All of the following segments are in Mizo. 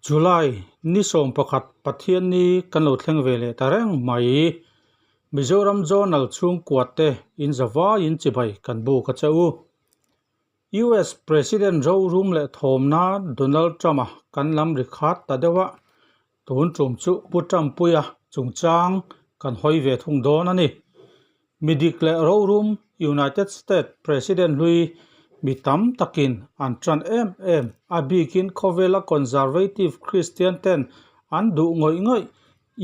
July ni 11 Pathianni kan lo thleng ve leh ta reng mai. Mizoram Journal chhungkua te in zavaiin chibai kan buk a che u. US President rorum leh thawmna Donald Trump-a kan lam ri khat ta deuh a, tun tum chu Pu Trump-puia chungchang kan hawi ve thung dawn a ni. Mi dik leh rorum United States President hlui mi tam takin an tan em em, a bikin khawvela Conservative Christian ten an duh ngawih ngawih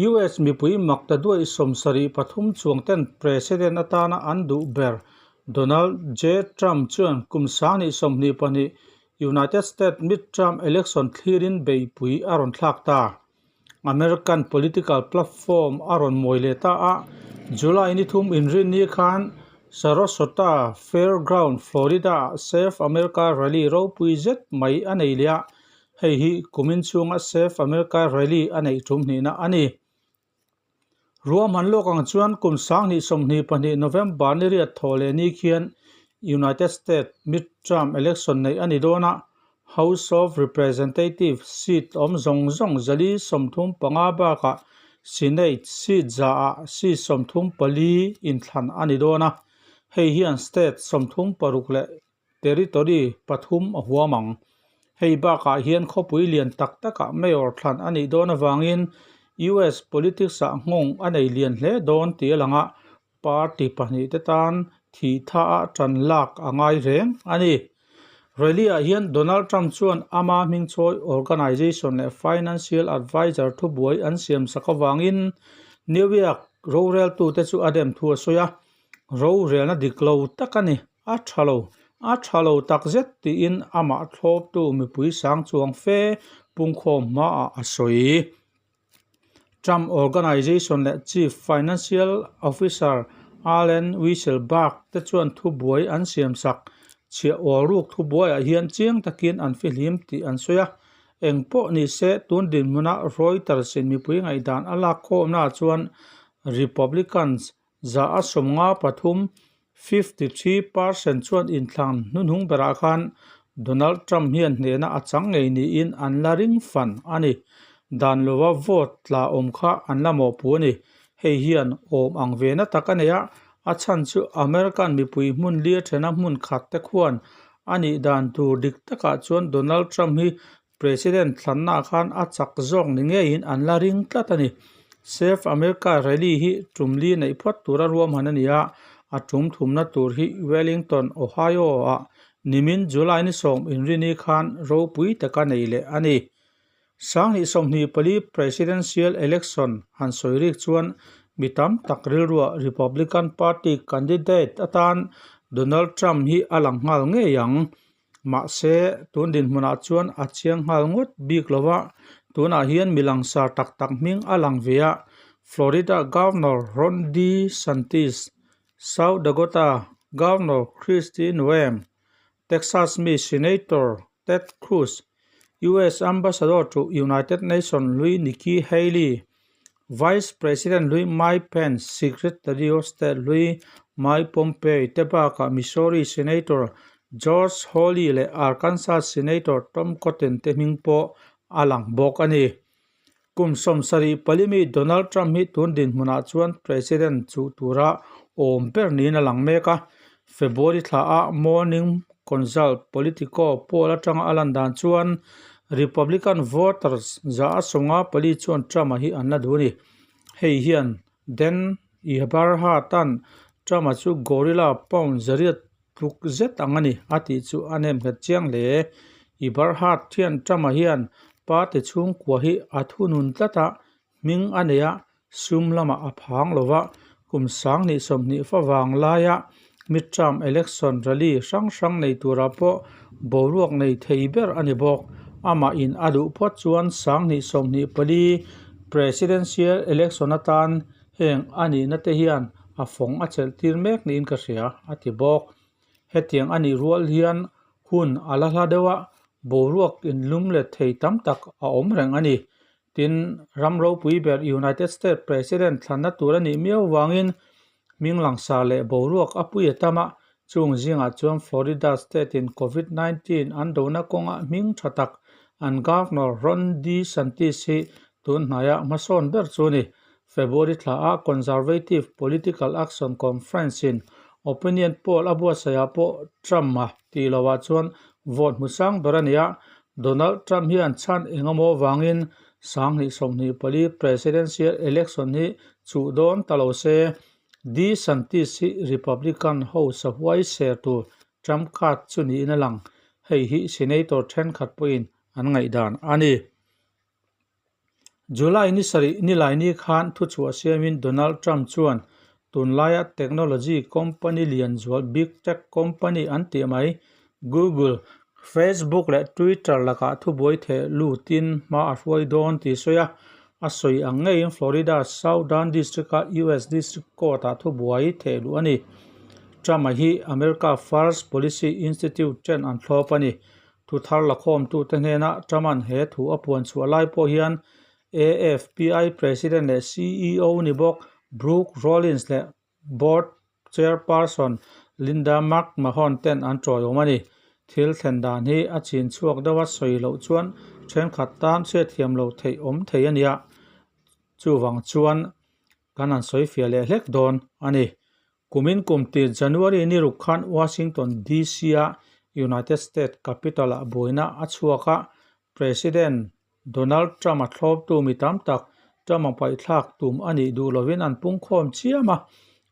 US mipui makta duai 73 chuang ten President atana an duh ber Donald J. Trump chuan kum 2022 United States midterm election thlirin beihpui a rawn thlak ta. American political platform a rawn mawi leh ta a, July ni thum inrinni khan Sarasota Fairground, Florida-ah Save America Rally ropui zet mai a nei leh a, Hei hi kumin chhunga Save America Rally a neih tum hnihna a ni. Ruahman lawk ang chuan kum 2022 November ni riat thawh leh ni khian United States midterm election neih a ni dawn a, House of Representatives seat awm zawng zawng 435 bakah Senate seat zaah seat 34 inthlan a ni dawn a, hei hian state 36 leh Territory pathum a huam ang. Hei bakah hian khawpui lian tak takah mayor thlan a nih dawn avangin US politics-ah nghawng a nei lian hle dawn tih a lang a, party pahnihte tan thih tha-a tan lak a ngai reng a ni. Rally-ah hian Donald Trump chuan ama hmingchawi organization leh financial adviser thubuai an siamsak avangin New York roreltute chu a dem thu a sawi a, Rorelna dik lo tak a ni, a tha lo, a tha lo takzet tiin amah thlawptu mipui sang chuang fe pungkhawm hmaah a sawi. Trump Organization leh Chief Financial Officer Allen Weisselberg te chuan thubuai an siamsak chhiah awl ruk thubuaiah hian chiang takin an fihlim tih an sawi a. Eng pawh ni se, tun dinhmuna Reuters-in mipui ngaihdan a lak khawmnaah chuan Republicans 53%, 53 percent, chuan inthlan hnuhnung berah khan Donald Trump hian hnehna a chang ngei niin an la ring fan a ni. Dan lova vote tla awm kha an la mawhpuh a ni. Hei hian awm ang ve na tak a nei a, a chhan chu American mipui hmun lia thena hmun khat te khuan a nih dan tur dik takah chuan Donald Trump hi President thlannaah khan a chak zawk ni ngeiin an la ring tlat a ni. Save America Rally hi tum li neih phawt tura ruahman a ni a, a tum thumna tur hi Wellington, Ohio-ah nimin July ni 10 inrini khan ropui taka nei leh a ni. 2024 Presidential Election han sawi rik chuan mi tam tak rilruah Republican Party candidate atan Donald Trump hi a lang nghal ngei ang. Mahse, tun dinhmunah chuan a chiang nghal ngawt bik lo a, tunah hian mi langsar tak tak hming a lang ve a, Florida Governor Ron DeSantis, South Dakota Governor Kristi Noem, Texas mi Senator Ted Cruz, US Ambassador to United Nations hlui Nikki Haley, Vice President hlui Mike Pence, Secretary of State hlui Mike Pompeo te bakah Missouri Senator Josh Hawley leh Arkansas Senator Tom Cotton te hming pawh a lang bawk a ni. Kum 74 mi Donald Trump hi tun dinhmunah chuan President chuh tura awm ber niin a lang mek a, February thla a Morning Consult Politico poll atanga a lan dan chuan Republican voters 54% chuan Trump-a hi an la duh a ni. Hei hian Dan Eberhardt-a'n Trump-a chu gorilla pound 800 tluk zet ang a ni a tih chu a nem nghet chiang hle. Eberhardt hian Trump-a hian party chhungkua hi a thunun tlat a, hming a nei a, sum lamah a phang lo va, kum 2020 fa vang laia midterm election rally hrang hrang nei turah pawh boruak nei thei ber a ni bawk. Amah in a duh phawt chuan 2024 presidential election atan heng a nihna te hian a fawng a chelh tir mek niin ka hria, a ti bawk. Hetiang a nih rual hian hun a la hla deuh a. boruak inlum let thei tam tak a awm reng a ni. Tin, ram ropui ber United States President thlanna tur a nih miau vangin hming langsar leh boruak a pui a tam a, chung zingah chuan Florida State in Covid 19 an dona kawngah hming tha tak an Governor Ron DeSantis hi tun hnaia hmasawn ber chu a ni. February thla a Conservative Political Action Conference in opinion poll a buatsaihah pawh Trump-a tih lohah chuan vote hmu sang ber a ni a, Donald Trump hian chhan engemaw vangin 2024 presidential election hi chuh dawn ta lo se, DeSantis hi Republican ho sahuai ser tur Trump card chu niin a lang. Hei hi senator thenkhat pawhin an ngaihdan a ni. July ni sarih nilaini khan thuchhuah siamin Donald Trump chuan tunlaia technology company lian zual big tech company an tih mai Google, Facebook leh Twitter lakah thubuai theh lutin hma a hruai dawn tih sawi a. A sawi ang ngeiin Florida Southern District-a US District Court-ah thubuai theh luh a ni. Trump-a hi America First Policy Institute ten an thlawp a ni. Thu thar lakhawmtute hnena Truman he thu a puan chhuah lai pawh hian AFPI President leh CEO ni bawk Brooke Rollins leh Board Chairperson Linda McMahon ten an tawiawm a ni. Thil thlen dan hi a chin chhuak deuh a sawi loh chuan thenkhat tan chhiatthiam lo theih awm thei a nia. Chuvang chuan kan han sawi fiah leh hlek dawn a ni. Kumin kum tir January ni ruk khan Washington DC-a United States Capitol-ah buaina a chhuak a, President Donald Trump-a thlawptu mi tam tak Trump-a paihthlak tum a nih duh lovin an pungkhawm chiam a.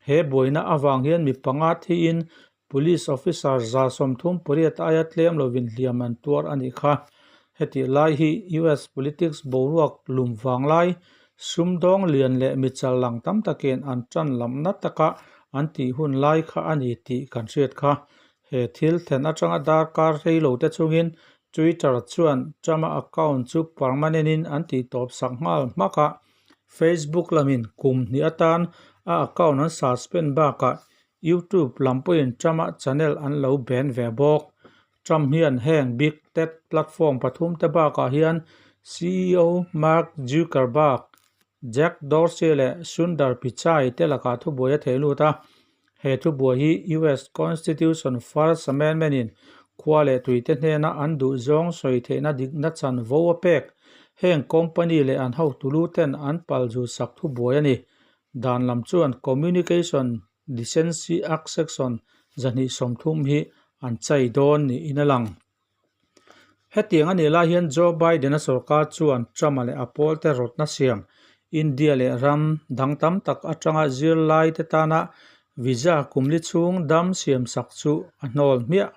He buaina avang hian mi panga thiin Police officer 38 aia tlem lovin hliam an tuar a nih kha. Hetih lai hi US politics boruak lum vang lai, sumdawng lian leh mi chal lang tam takin an tan lamna taka an tih hun lai kha a ni tih kan hriat kha. He thil thlen atanga darkar rei lo te chungin Twitter chuan Trump-a account chu permanent in an tih tawp sak nghal hmak a, Facebook lamin kum hnih atan a account an suspend bakah YouTube lam pawhin Trump-a channel an lo ban ve bawk. Trump hian heng Big Tech platform pathum te bakah hian ceo Mark Zuckerberg, Jack Dorsey leh Sundar Pichai te lakah thubuai a thei lut a. He thubuai hi US Constitution First Amendment in khua leh tuite hnena an duh zawng sawi theihna dikna chanvo a pek. Heng company leh an hotulu ten an palzu sak thubuai a ni. Dan lam chuan Communication Decency Act Section 230 hi an chai dawn niin a lang. Hetiang a nih lai hian Joe Biden-a sorkar chuan Trump-a leh a pawlte rawtna siam India leh ram dang tam tak atanga zirlaite tana visa kumli chhung dam siamsak chu a hnawl hmiah.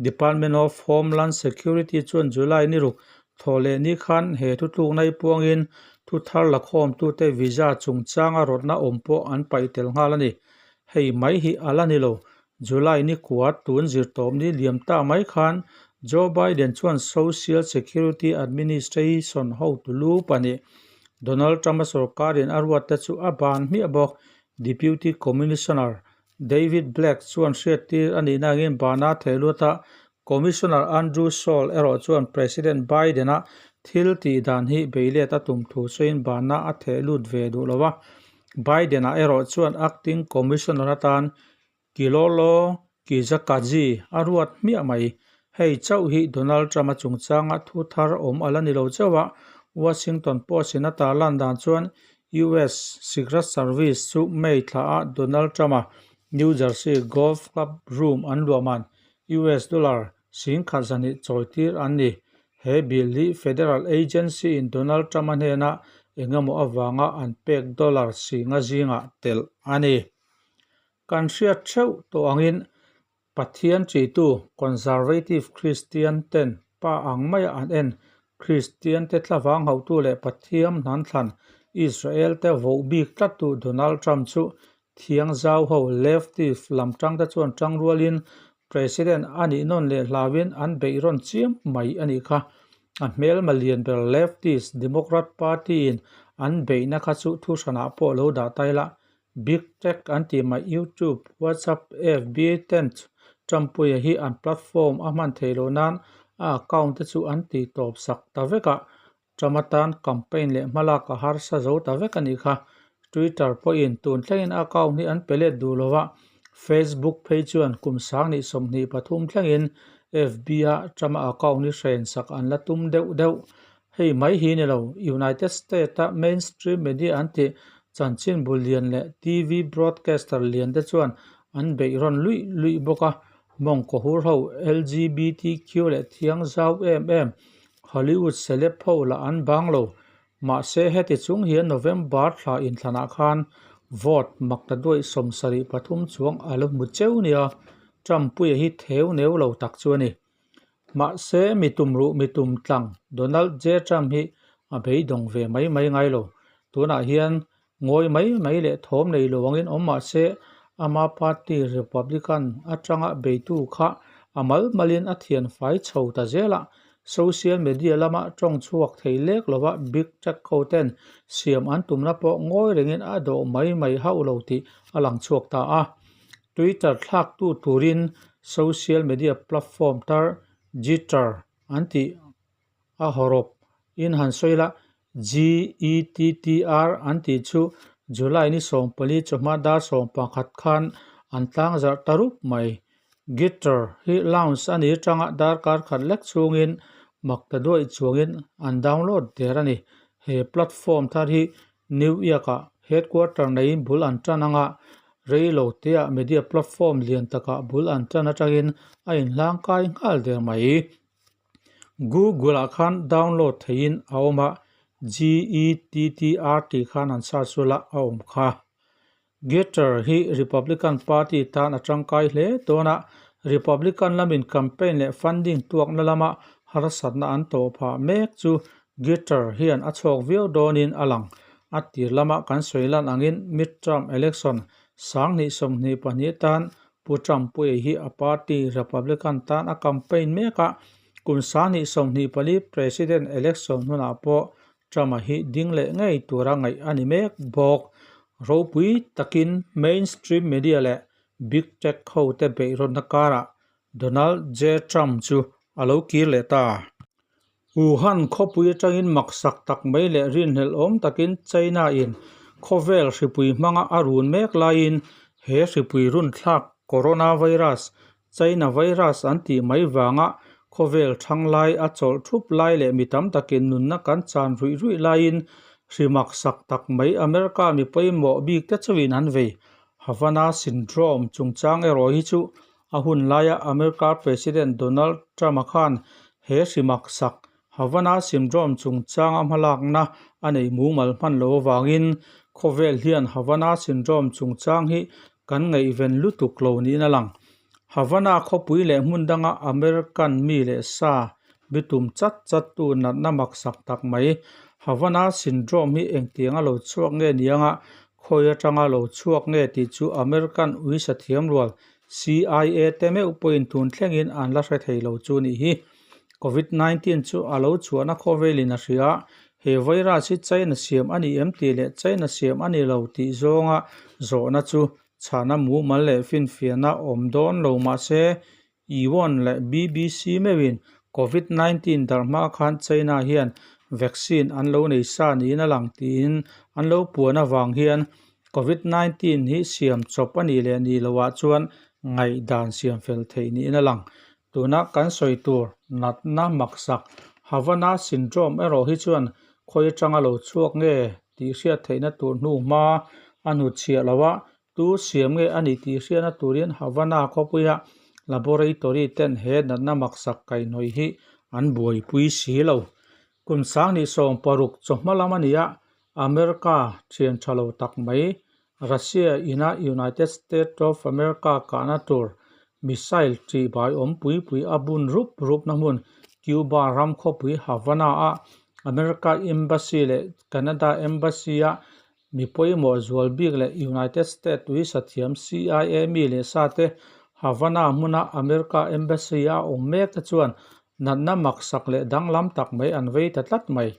Department of Homeland Security chuan July ni ruk thawh leh ni khan he thutlukna hi puangin thu thar lakhawmtute visa chungchanga rawtna awm pawh an paih tel nghal a ni. Hei mai hi a la ni lo. July ni kua tun zirtawpni liam ta mai khan Joe Biden chuan Social Security Administration hotu lu pahnih Donald Trump-a sorkarin a ruatte chu a ban hmiah bawk. Deputy Commissioner David Black chuan hriattir a nihna angin bana thei lut a, Commissioner Andrew Shaul erawh chuan President Biden-a thil tih dan hi beilet a tum thu sawiin bana a theh lut ve duh lo a. Biden-a erawh chuan Acting Commissioner atan Kilolo Kijakazi a ruat hmiah mai. Hei chauh hi Donald Trump-a chungchanga thu thar awm a la ni lo chauh a, Washington Post-in a tarlan dan chuan US Secret Service chu May thla a Donald Trump-a New Jersey Golf Club room an luahman US dollar 1,200 chawitir an ni. He bill hi federal agency in Donald Trump-a hnena engemaw avanga an pek dollar singa zingah telh a ni. Kan hriat theuh tawh angin Pathian ṭitu Conservative Kristian ten pa ang maia an en Kristian te thlavang hauhtu leh Pathiam hnanthlan Israel te voh bik tlattu Donald Trump chu thiang zau ho leftist lam tang te chuan tang rualin President a nih nawn leh hlauin an beih rawn chiam mai a nih kha. A hmelma lian ber leftist Democrat Party in an beihna kha chu thuhranah pawh lo dah ta ila Big Tech an tih mai YouTube, WhatsApp, FB ten Trumpuia hi an platform a hman theih loh nan a account te chu an tih tawp sak ta vek a, Trump atan campaign leh hmalak a harsa zo ta vek a nih kha. Twitter pawhin tun thlengin a account hi an pe let duh lo a, Facebook phei chuan kum 2023 thlengin FB-a Trump-a account hi hrensak an la tum deuh deuh. Hei mai hi ni lo, United States-a mainstream media an tih chanchinbu lian leh TV broadcaster lian te chuan an beih rawn luih luih bawk a, mawngkaw hur ho LGBTQ leh thiang zau em em Hollywood celeb ho lah an bang lo. Mahse heti chung hian November thla inthlanah khan vote mak ta duaih 73 chuang a lo hmu cheu nia, Trump puia hi theu neu lo tak chu a ni. Mahse mi tum ruh mi tum tlang Donald J Trump hi a beidawng ve mai mai ngai lo. Tunah hian ngawi mai mai leh thawm nei lo angin awm mahse ama party Republican atanga beitu kha a mal malin a thian fai chho ta zel a. Social media lama tawng chhuak thei lek lova big tech ho ten siam an tumna pawh ngawi rengin a dawh mai mai hauh lo tih a lang chhuak ta a. Twitter thlaktu turin social media platform tar Gettr an tih a hawrawp in han sawi la, GETTR an tih chu July ni 14 chawhma dar 11 khan an tlangzarh ta rup mai. Gettr hi launch a nih atanga darkar khat lek chhungin mak ta duaih chuangin an download der a ni. He platform thar hi New York-ah headquarter neiin bul an tan anga rei lo teah media platform lian takah bul an tan atangin a inhlangkai nghal der mai. Google-ah khan download theihin a awm a, GETTR tih khan an search ula a awm kha. Gettr hi Republican Party tan a tangkai hle dawn a, Republican lamin campaign leh funding tuakna lama harsatna an tawh phah mek chu Gettr hian a chhawk viau dawnin a lang. A tir lama kan sawi lan angin midterm election 2022 tan Pu Trump Puia hi a party Republican tan a campaign mek a, kum 2024 president election hunah pawh Trump-a hi ding leh ngei tura ngaih a ni mek bawk. Ropui takin mainstream media leh big tech ho te beihrawnna karah Donald J. Trump chu a lo kir leh ta. Wuhan khawpui atangin maksak tak mai leh rinhlelhawm takin China-in khawvel hripui hmanga a run mek laiin he hripui runthlak coronavirus, China virus an tih mai vanga khawvel thang lai a chawlh thup lai leh mi tam takin nunna kan chan ruih ruih laiin hri maksak tak mai America mi pawimawh bik te chauhin an vei. Havana Syndrome chungchang erawh hi chu A hun laia America President Donald Trump-a khan he hri maksak Havana Syndrome chungchanga hmalakna a nei mumal hman lo avangin khawvel hian Havana Syndrome chungchang hi kan ngaihven lutuk lo niin a lang. Havana khawpui leh hmun danga American mi leh sa bitum chat chattu natna maksak tak mai Havana Syndrome hi engtianga lo chhuak nge nianga khawi atanga lo chhuak nge tih chu American uisa thiam rual CIA te meuh pawhin tun thlengin an la hre thei lo chu nih hi. Covid 19 chu a lo chhuahna khawvelin a hria a, he virus hi China siam a ni em tih leh China siam a ni lo tih zawnga zawhna chu chhana mumal leh finfiahna awm dawn lo mahse Yuan leh BBC meuhin Covid 19 darh hma khan China hian vaccine an lo nei sa niin a lang tiin an lo puan avang hian Covid 19 hi siam chawp a nih leh nih loh ah chuan ngaihdan siam fel theih niin a lang. Tuna kan sawi tur natna maksak Havana Syndrome erawh hi chuan khawi atanga lo chhuak nge tih hriat theihna tur hnu hma a hnutchhiah lo a, tu siam nge a nih tih hriatna turin Havana khawpuia laboratory ten he natna maksak kaihhnawih hi an buaipui si lo. Kum 2060 chawhma lam a ni a, America thian tha lo tak mai Russia ina United States of America kahna tur missile tihbai awm pui pui a bun rup rupna hmun Cuba ram khawpui Havana-a America Embassy leh Canada Embassy-a mi pawimawh zual bik leh United States tuisa thiam CIA mi leh sate Havana hmuna America Embassy-a awm mek te chuan natna maksak leh danglam tak mai an vei ta tlat mai.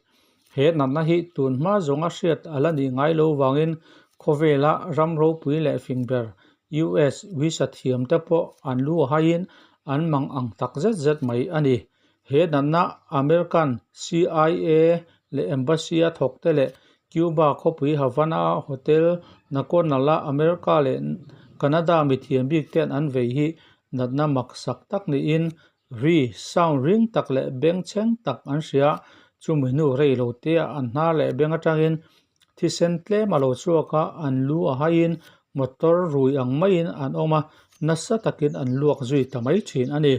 He natna hi tun hma zawnga hriat a la nih ngai lo vangin khawvela ram ropui leh fing ber US visa thiam te pawh an lu haiin an mang ang tak zet zet mai a ni. He natna American CIA leh Embassy-a thawkte leh Cuba khawpui Havana-a Hotel Nacional-a America leh Canada mithiam bik ten an vei hi natna maksak tak niin ri, sound, ring tak leh bengchheng tak an hria. Chumi hnu rei lo teah an hnar leh beng atangin thisen tlem a lo chhuak a, an lu a haiin motor rui ang maiin an awm a, nasa takin an luak zui ta mai thin a ni.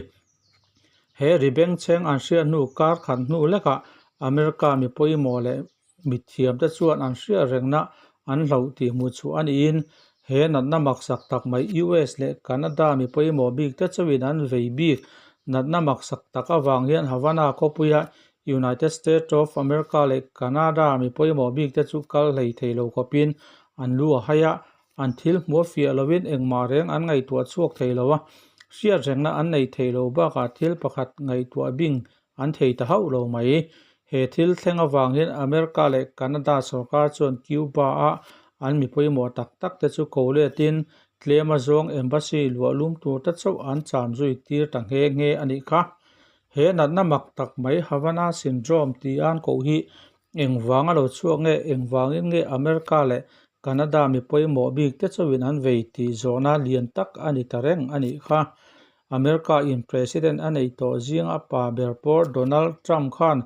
He ri bengchheng an hriat hnu kar khat hnu lekah America mi pawimawh leh mithiamte chuan an hriat rengna an hloh tih hmuh chhuah a niin he natna maksak tak mai US leh Canada mi pawimawh bik te chauhin an vei bik natna maksak tak avang hian Havana khawpuia United States of America leh Canada mi pawimawh bik te chu kal hlei thei lo khawpin an lu a hai a, An thil hmuh a fiah lovin engmah reng an ngaihtuah chhuak thei lo a, hriat rengna an nei thei lo bakah thil pakhat ngaihtuah bing an thei ta hauh lo mai. He thil thleng avang hian America leh Canada sorkar chuan Cuba-a an mi pawimawh tak tak te chu ko letin tlem azawng embassy luah lum tur te chauh an cham zui tir ta nghe nghe a nih kha. He natna mak tak mai Havana Syndrome tih an koh hi Engvang a lo chhuak nge, engvangin nge America leh Canada mi pawimawh bik te chauhin an vei tih zawhna lian tak a ni ta reng a nih kha. America in President a neih tawh zinga pa ber pawh Donald Trump khan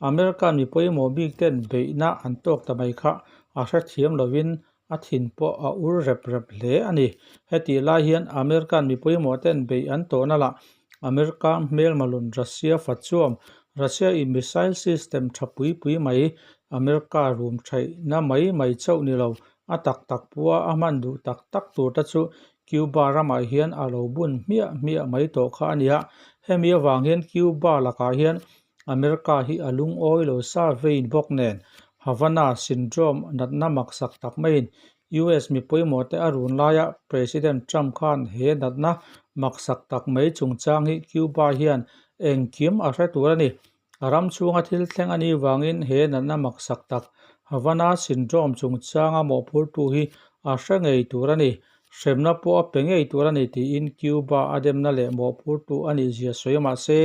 American mi pawimawh bik ten beihna an tawk ta mai kha a hrethiam lovin a thin pawh a ur rep rep hle a ni. Hetih lai hian American mi pawimawh ten beih an tawhna lah America hmelmalun Russia fachuam, Russia in missile system tha pui pui mai, America rum thaihna mai mai chauh ni lo, a tak tak pua a hman duh tak tak tur te chu Cuba ramah hian a lo bun hmiah hmiah mai tawh kha a nia. Hemi avang hian Cuba lakah hian America hi a lungawi lo sa vein bawk nen, Havana Syndrome natna maksak tak maiin US mi pawimawhte a run laia President Trump khan he natna maksak tak mai chungchang hi Cuba hian engkim a hre tur a ni. A ram chhunga thil thleng a nih vangin he natna maksak tak Havana Syndrome chungchanga mawhphurtu hi a hre ngei tur a ni. Hremna pawh a pe ngei tur a ni tiin Cuba a demna leh mawhphurtu a nih zia sawi mah se,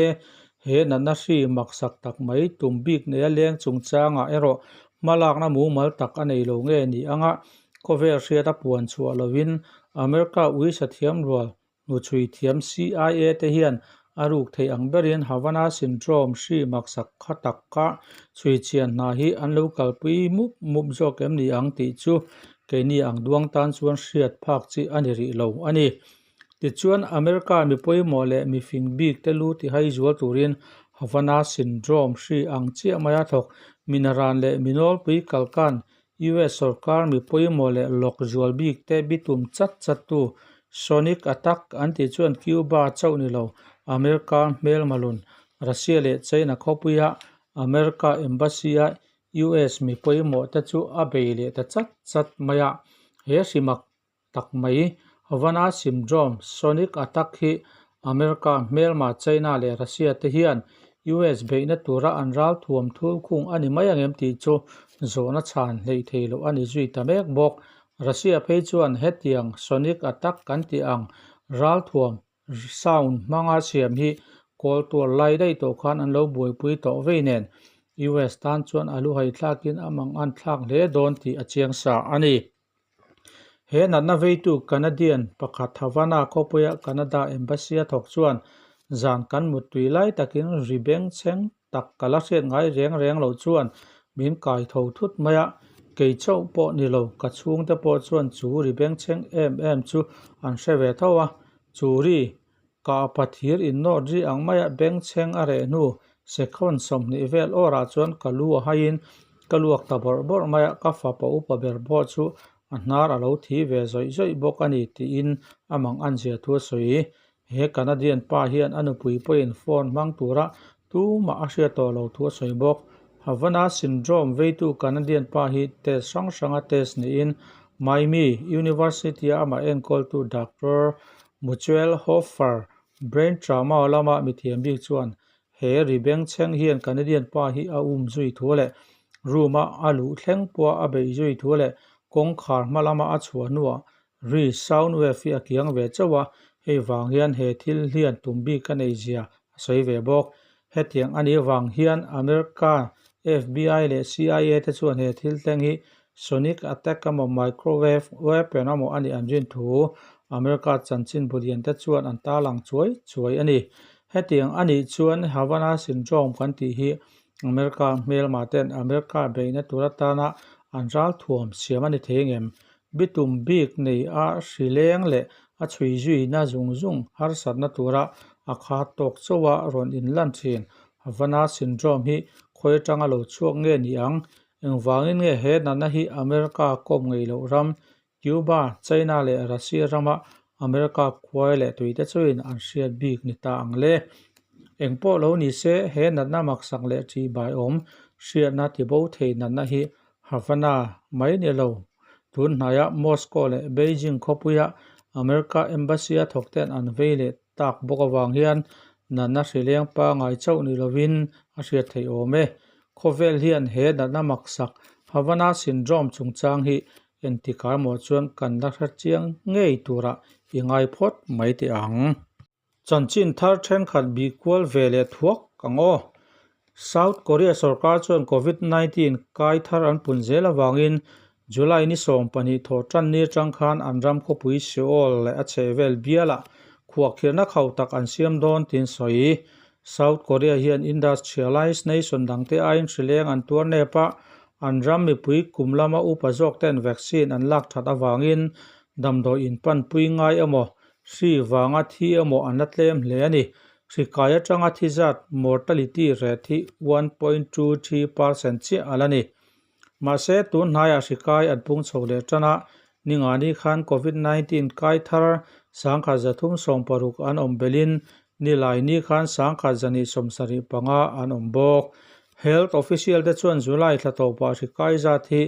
he natna hri maksak tak mai tum bik neia leng chungchangah erawh hmalakna mumal tak a nei lo nge ni anga khawvel hriat a puan chhuah lovin America uisa thiam rual Hnuchhui thiam CIA te hian a ruk theih ang berin Havana Syndrome hri maksak kha tak kha chhui chian hna hi an lo kalpui mup mup zawk em ni ang tih chu keini ang duang tan chuan hriat phak chi a ni rih lo a ni. Tichuan, America mi pawimawh leh mi fing bik te lu tihai zual turin Havana Syndrome hri ang chiah maia thawk minaran leh minawlpui kalkan US sorkar mi pawimawh leh lawk zual bik te bitum chat chat tu Sonic attack an tih chuan Cuba chauh ni lo, America hmelmalun, Russia leh China khawpuia America Embassy-a US mi pawimawh te chu a bei leh ta chat chat mai a, he hrimak tak mai. Havana Syndrome, Sonic Attack hi America, hmelma China leh Russia te hian US beihna tura an ral thuam thul khung a ni mai angem tih chu zawhna chhan hleih thei loh a ni zui ta mek bawk. Russia phei chuan hetiang Sonic Attack kan tih ang ral thuam sound hmanga siam hi kawl tuar lai daih tawh khan an lo buaipui tawh vei nen US tan chuan a luhai thlakin a mangan thlak hle dawn tih a chiang sa a ni. He natna veitu Canadian pakhat Havana khawpuia Canada Embassy a thawk chuan zan kan muttui lai takin ri bengchheng tak ka la hriat ngai reng reng loh chuan min kai tho thut mai a, kei chauh pawh ni lo ka chhungte pawh chuan chu ri bengchheng em em chu an hre ve tho a, chu ri Kah pathir innawt ri ang maia bengchheng a reh hnu sekhawn 20 vel awrah chuan ka lu a haiin ka luak ta bawrh bawrh mai a, ka fapa upa ber pawh chu a hnar a lo thi ve zawih zawih bawk a ni tiin a mang an zia thu a sawi. He Canadian pa hian a nupui pawhin phone hmang tura tumah a hriat tawh lo thu a sawi bawk. Havana Syndrome veitu Canadian pa hi test hrang hranga test niin Miami University-a amah enkawltu Doctor Mutual Hoffer, brain trauma lama mithiam bik chuan he ri bengchheng hian Canadian pa hi a um zui thu leh room-a a luh thleng pawha a beih zui thu leh kawngkhar hma lama a chhuah hnuah ri sound wave hi a kiang ve chauh a, hei vang hian he thil hian tum bik a nei zia a sawi ve bawk. Hetiang a nih avang hian America FBI leh CIA te chuan he thil thleng hi sonic attack emaw microwave weapon emaw a nih an rin thu America chanchinbu lian te chuan an tarlang chuai chuai a ni. Hetiang a nih chuan Havana Syndrome kan tih hi America hmelma ten America beihna tur atana an ralthuam siam a ni thei ngem? Bitum bik nei a hri leng leh a chhui zuina zung zung harsatna tura a kha tawk chauha rawn inlan thin. Havana Syndrome hi khawi atanga lo chhuak nge ni ang? Engvangin nge he natna hi America kawp ngei loh ram, Cuba, China leh Russia rama America khuai leh tuite chuin an hriat bik ni ta ang le? Engpawh lo ni se, he natna maksak leh ṭihbai awm hriatna tibo thei natna hi Havana mai ni lo. Tun hnaia Moscow leh Beijing khawpuia America Embassy-a thawkte'n an vei leh tak bawk avang hian natna hrileng pangai chauh ni lovin a hriat theih awm e. Khawvel hian he natna maksak Havana Syndrome chungchang hi engtikah emaw chuan kan la hre chiang ngei turah i ngai phawt mai teh ang. Chanchin thar thenkhat bih kual ve leh thuak ang aw. South Korea sorkar chuan Covid 19 kai thar an pun zel avangin July ni 12 thawh tan ni atang khan an ram khawpui Seoul leh a chhehvel bialah khuahkhirhna khauh tak an siam dawn tiin sawi. South Korea hian industrialized nation dangte aiin hrileng an tuar nep a, an ram mipui kum lama upa zawk ten vaccine an lak that avangin damdawi inpanpui ngai emaw Hri vanga thi emaw an la tlem hle a ni. Hri kai atanga thi zat, mortality rate, hi 1.23% chiah a la ni. Mahse, tun hnaiah hri kai an pung chho leh tan a, ningani khan Covid 19 kai thar 3,360 an awm belhin Nilaini khan 1,275 an awm bawk. Health official te chuan July thla tawpah hri kai zat hi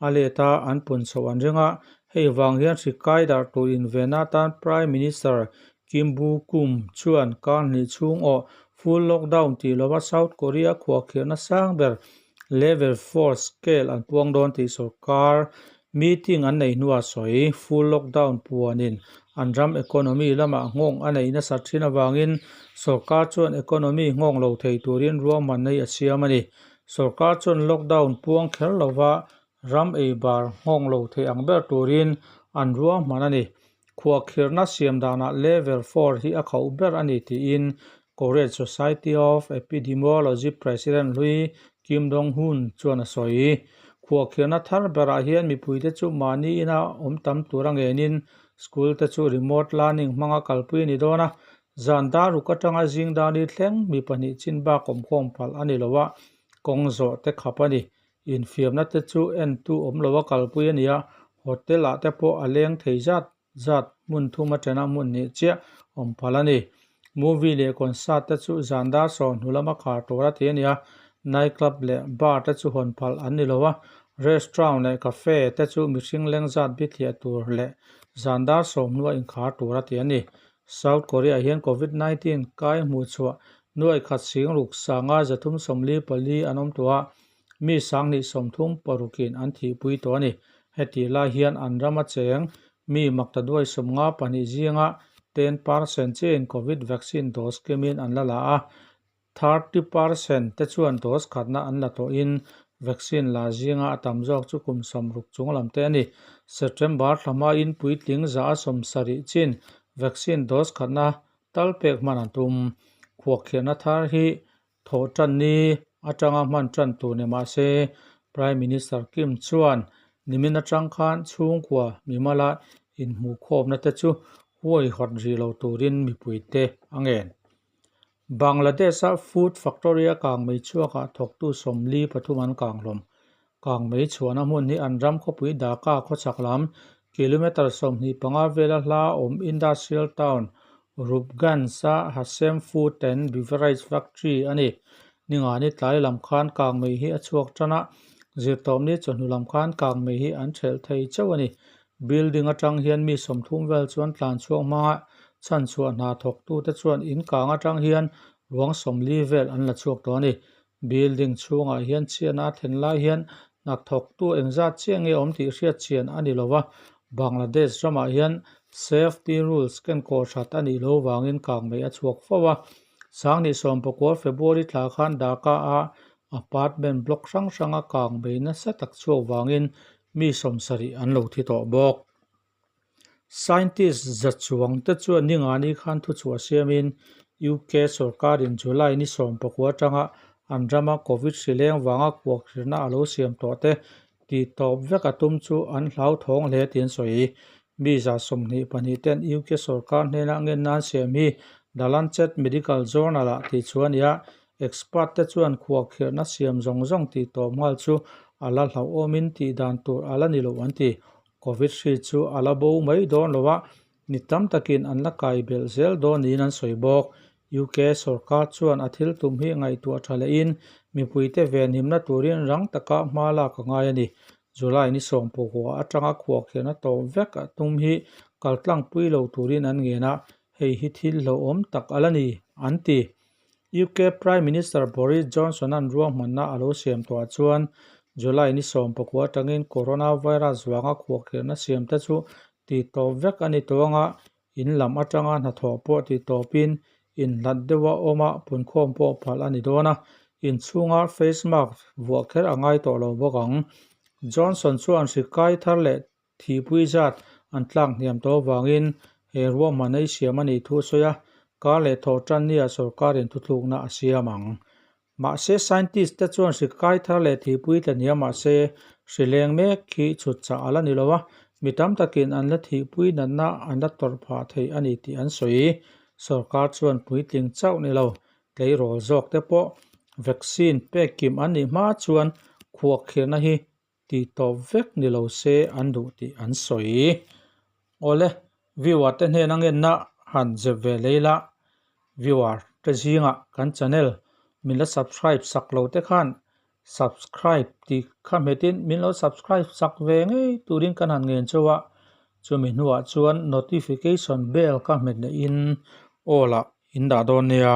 a let a, an pun chhoh an ring a. Hei vang hian hri kai darh tur invenna atan Prime Minister Kim Boo-kum chuan kar hnih chhung awh full lockdown tih lova South Korea khuahkhirhna sang ber Level 4 scale an puang dawn tih sorkar meeting an nei hnuah sawi. Full lockdown puanin an ram economy lamah nghawng a neih nasat thin avangin sorkar chuan economy nghawng lo thei turin ruahmanna hi a siam a ni. Sorkar chuan lockdown puang kher lova ram ei bar nghawng lo thei ang ber turin an ruahman a ni. Khuahkhirhna siam danah Level 4 hi a khauh ber a ni tiin Korean Society of Epidemiology President hlui Kim Dong-hun chuan a sawi. Khuahkhirhna thar berah hian mipuite chu mahni ina awm tam tur a ngenin school te chu remote learning hmanga kalpui a ni dawn a, zan dar ruk atanga zing dar ni thleng mi pahnih chin bak awmkhawm palh a ni lo a, kawng zawh te khap a ni. Infiamna te chu entu awm lo a kalpui a ni a, hotel ah te pawh a leng thei zat zat hmun thum a tena hmun hnih chiah awm phal a ni. Movie leh concert te chu zan dar 20 lama khar tur a ti a ni a, night club leh bar te chu hawn phal an ni lo a, restaurant leh cafe te chu mihring leng zat bithliah tur leh zan dar 10 hnua inkhar tur a ti a ni. South Korea hian Covid 19 kai hmuh chhuah nuai khat sing ruk sanga 344 an awm tawh a, mi 236in an thihpui tawh a ni. Hetih lai hian an rama cheng mi maktaduai 52 zinga 10% chiahin Covid vaccine dose kimin an la la a, 30% te chuan dose khatna an la tawhin vaccine la zinga a tam zawk chu kum 60 chung lam te a ni. September thla hmain puitling 70% chin vaccine dose khatna tal pek hman an tum. Khuahkhirhna thar hi thawh tan ni atanga hman tan tur ni mah se Prime Minister Kim chuan nimin atang khan chhungkua mimala inhmuhkhawmna te chu huaihawt rih lo turin mipuite a ngen. Bangladesh-a food factory a kang mei chhuakah thawktu 43 an kang hlawm. Kang mei chhuahna hmun hi an ram khawpui Dhaka khawchhak lam kilometre 25 vela hla awm industrial town Rupganj-a Hashem Food and Beverage Factory a ni. Ningani tlai lam khan kang mei hi a chhuak tan a, zirtawpni chawhnu lam khan kang mei hi an thelh thei chauh a ni. Building atang hian mi 30 vel chuan tlan chhuak hmanga chhanchhuah hna thawktute chuan in kang atang hian ruang 40 vel an la chhuak tawh a ni. Building chhungah hian chhiatna a thlen lai hian hnathawktu engzat chiah nge awm tih hriat chian a ni lo a, Bangladesh ramah hian safety rules ken kawh that a nih loh vangin kang mei a chhuak fo a. 19 February thla khan Dhaka-a apartment block hrang hranga kang bei nasa tak chhuak vangin mi 70 an lo thi tawh bawk. Scientist za chuang te chuan ningani khan thuchhuah siamin UK sawrkarin July ni 19 atanga an rama Covid hri leng vanga kuakhirna a lo siam tawh te tih tawp vek a tum chu an hlauthawng hle tih an sawi. Mi 22 ten UK sawrkar hnena ngenna an siam hi The Lancet Medical Journal-ah tih chu a ni a, expert te chuan khuahkhirhna siam zawng zawng tih tawp nghal chu a la hlauhawmin tih dan tur a la ni lo an ti. Covid hri chu a la bo mai dawn lo a, mi tam takin an la kai belh zel dawn niin an sawi bawk. UK sawrkar chuan a thil tum hi ngaihtuah tha lehin mipuite venhimna turin rang taka hma lak a ngai a ni. July ni 19 atanga khuahkhirhna tawp vek a tum hi kaltlangpui lo turin an ngen a, hei hi thil hlauhawm tak a la ni, an ti. UK Prime Minister Boris Johnson-a'n ruahmanna a lo siam tawhah chuan July ni 19 atangin coronavirus vanga khuahkhirhna siamte chu tih tawp vek a ni tawh anga in lam atanga hnathawh pawh tih tawpin inhlat deuha awma punkhawm pawh phalh a ni dawn a, inchhunga face mask vuah kher a ngai tawh lo bawk ang. Johnson chuan hri kai thar leh Thihpui zat an tlak hniam tawh avangin he ruahman ei siam a nih thu a sawi a, kar leh thawh tan nia sawrkarin thuthlukna a siam ang. Mahse, scientist te chuan hri kai thar leh thihpui tla hniam mahse, hri leng mek hi chhut chah a la ni lo a, mi tam takin an la thihpui natna an la tawrh phah thei a ni tih an sawi. Sawrkar chuan puitling chauh ni lo, tleirawl zawk te pawh vaccine pek kim an nih hma chuan khuahkhirhna hi Tih tawp vek ni lo se an duh tih an sawi. Awle, viewer te hnena ngenna han zep ve lei la, viewer te zingah kan channel min la subscribe sak lo te khan subscribe tih kha hmetin min lo subscribe sak ve ngei turin kan han ngen chauh a, chumi hnuah chuan notification bell kha hmet leh in all ah in dah dawn nia.